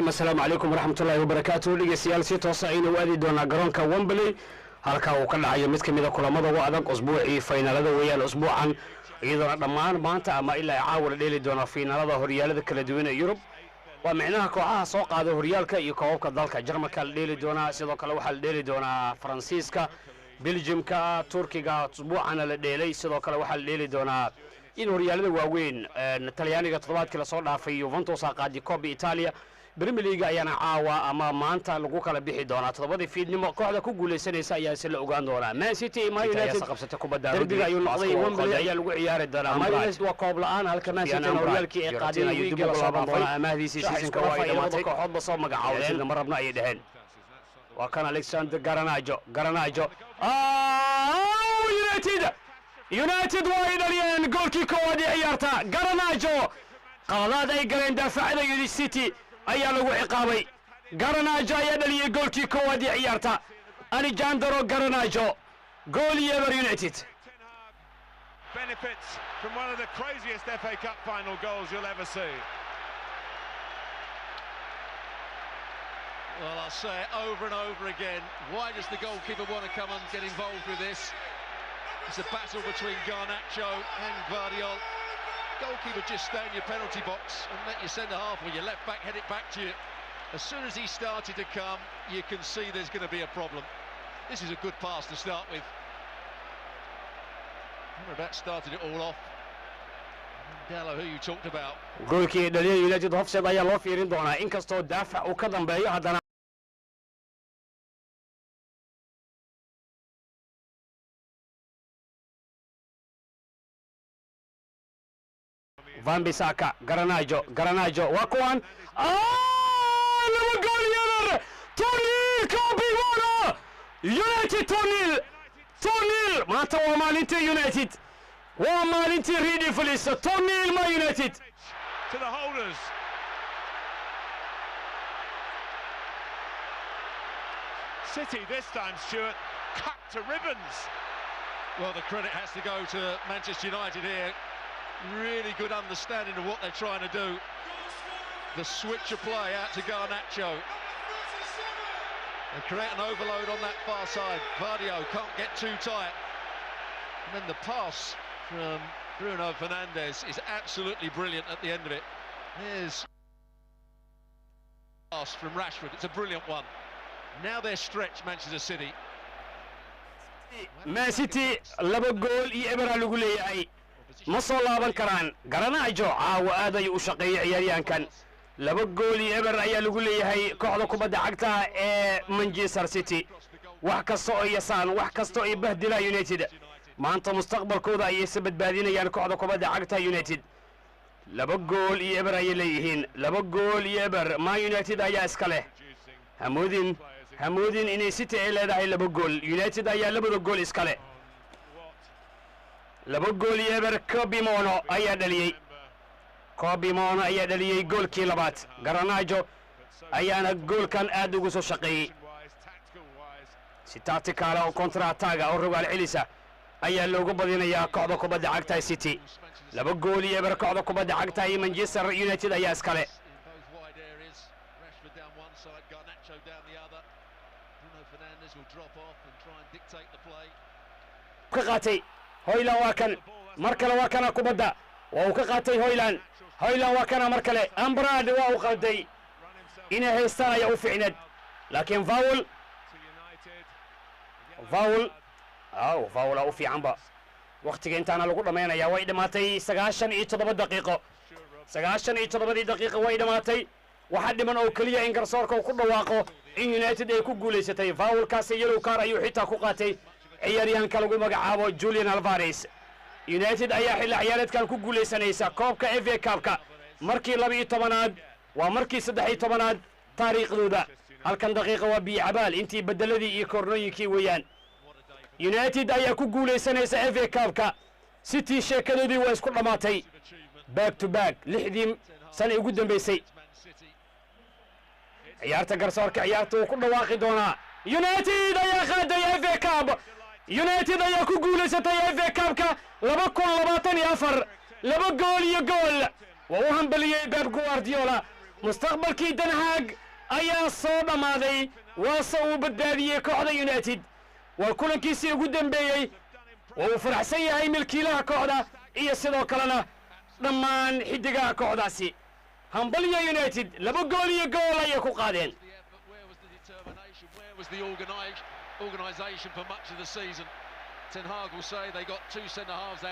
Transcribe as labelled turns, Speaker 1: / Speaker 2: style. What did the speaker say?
Speaker 1: Raxiim. Assalaamu calaykum waraxmatullaahi wabarakaatuh. Dhegeystayaal, si toosa aynu u aadi doonaa garoonka Wembley, halka uu ka dhacayo mid ka mid a kulamada ugu adag usbuucii faynaalada weeyaan usbuucan, iyadoona dhammaan maanta ama ilaa caawa la dheeli doona fiinaalada horyaalada kala duwan ee Yurub. Waa micnaha kooxaha soo qaada horyaalka iyo koobabka dalka Jarmalka la dheeli doonaa. Sidoo kale waxaa la dheeli doonaa Faransiiska, Beljimka, Turkiga usbuucana la dheelay. Sidoo kale waxaa la dheeli doonaa in horyaalada waaweyn Talyaaniga toddobaadkii lasoo dhaafay Juventus a qaadi Coppa Italia. Premier League ayaana caawa ama maanta lagu kala bixi doonaa 7-dii fiidnimo. Kooxda ku guuleysanaysa ayaa si la ogaan doonaa. Man City iyo Man United
Speaker 2: qabsatay kubadda.
Speaker 1: Derbiga ayuu noqday. Wembley ayaa lagu ciyaari doonaa. Man United waa koob la'aan, halka Man City horyaalkii ay qaadeen
Speaker 2: ayuu dib ugu laaban doonaa amaahdiisii.
Speaker 1: Seasonka waa ay dhamaatay, kooxoodba soo magacaawdeen, ma rabno ayay dheheen. Waa kan Alexander Garnacho. Garnacho, United, United waa ay dhaliyeen goolkii koowaad ee ciyaarta. Garnacho, qaladaad ay galeen daafacada City ayaa lagu ciqaabay. Garnacho ayaa dhaliyey goolkii koowaad ee ciyaarta. Alejandro Garnacho, gool iyo eber United.
Speaker 3: Benefits from one of the craziest FA Cup final goals you'll ever see.
Speaker 4: Well, I'll say it over and over again. Why does the goalkeeper want to come and get involved with this? It's a battle between Garnacho and Gvardiol. Goalkeeper, just stay in your penalty box and let your centre half or your left back head it back to you. As soon as he started to come, you can see there's going to be a problem. This is a good pass to start with. That started it all off. Dallo, who you talked about.
Speaker 1: Goolkii dhaliya United offside ayaa loo fiirin doonaa, inkastoo daafac uu ka dambeeyo haddana. Wan Bissaka, Garnacho, Garnacho, waa kuwan 2 gool yeelar. 2-0, Kobbie Mainoo. United 2-0, 2-0. Maanta waa maalintii United, waa maalintii Red Devils. 2-0 Man United.
Speaker 3: To the holders. City this time, Stuart, cut to ribbons.
Speaker 4: Well, the credit has to go to Manchester United here. Really good understanding of what they're trying to do. The switch of play out to Garnacho. They create an overload on that far side. Gvardiol can't get too tight. And then the pass from Bruno Fernandes is absolutely brilliant at the end of it. Here's pass from Rashford. It's a brilliant one. Now they're stretched, Manchester City.
Speaker 1: Man City 2 gool iyo ebera lagu leeyahay, ma soo laaban karaan. Garnacho caawa aad ayuu u shaqeeyey ciyaaryahankan. 2 gool iyo eber ayaa lagu leeyahay kooxda kubadda cagta ee Manchester City. Wax kasta oo yasaan, wax kasta oo ay bahdilaa United, maanta mustaqbalkooda ayay isa badbaadinayaan kooxda kubadda cagta United. 2 gool iyo eber ayay leeyihiin. 2 gool iyo eber Man United ayaa iska leh. Hamoodin, hamoodin inay City ay leedahay 2 gool. United ayaa labada gool iska leh. 2 gool iyo eber. Kobbie Mainoo ayaa dhaliyey, Kobbie Mainoo ayaa dhaliyey goolkii labaad. Garnacho ayaana goolkan aad ugu soo shaqeeyey. Si tactical ah oo counter attack ah oo rogaal celisa ayaa loogu badinayaa kooxda kubadda cagta City. 2 gool iyo eber kooxda kubadda cagta iyo Manchester United ayaa iskale.
Speaker 4: In both wide areas. Rashford down one side, Garnacho down the other. Bruno Fernandes will drop off and try and dictate the play.
Speaker 1: Ka qaatay Højlund, waa kan mar kale, waa kana kubadda, waa uu ka qaatay Højlund. Højlund waa kana mar kale. Amrabat waa uu qalday, inay haystaan ayaa u ficneed, laakiin foul, foul aw foula u fiicanba. Wakhtiga intaana lagu dhammaynaya way dhammaatay. 97 daqiiqo, 97-dii daqiiqo way dhammaatay. Waxaa dhiman oo keliya in garsoorka uu ku dhawaaqo in United ay ku guulaysatay. Foulkaasi yellow card ayuu xitaa ku qaatay ciyaaryahanka lagu magacaabo Julian Alvarez. United ayaa xilli ciyaareedkan ku guulaysanaysa koobka FA Cupka markii 12aad, waa markii 13aad taariikhdooda. Halkan daqiiqa waa biyo cabaal, intii bedeladii iyo koornooyinkii weeyaan. United ayaa ku guulaysanaysa FA Cupka. City sheekadoodii waa isku dhammaatay, back to back 6-dii sana ugu dambaysay. Ciyaarta garsoorka ciyaarta uu ku dhawaaqi doonaa. United ayaa qaaday FA Cup. United ayaa ku guulaysatay FA Cupka 2024, 2 gool iyo gool. Waa u hambaliyey Pep Guardiola. Mustaqbalkii Ten Hag ayaa soo dhammaaday, waase uu badbaadiyey kooxda United. Waa kulankiisii ugu dambeeyey oo uu faraxsan yahay milkiilaha kooxda iyo sidoo kalena dhammaan xiddigaha kooxdaasi. Hambalya United, 2 gool iyo gool ayay ku qaadeen.
Speaker 4: The effort, where was the determination, where was the organisation for much of the season? Ten Hag will say they got two centre halves out.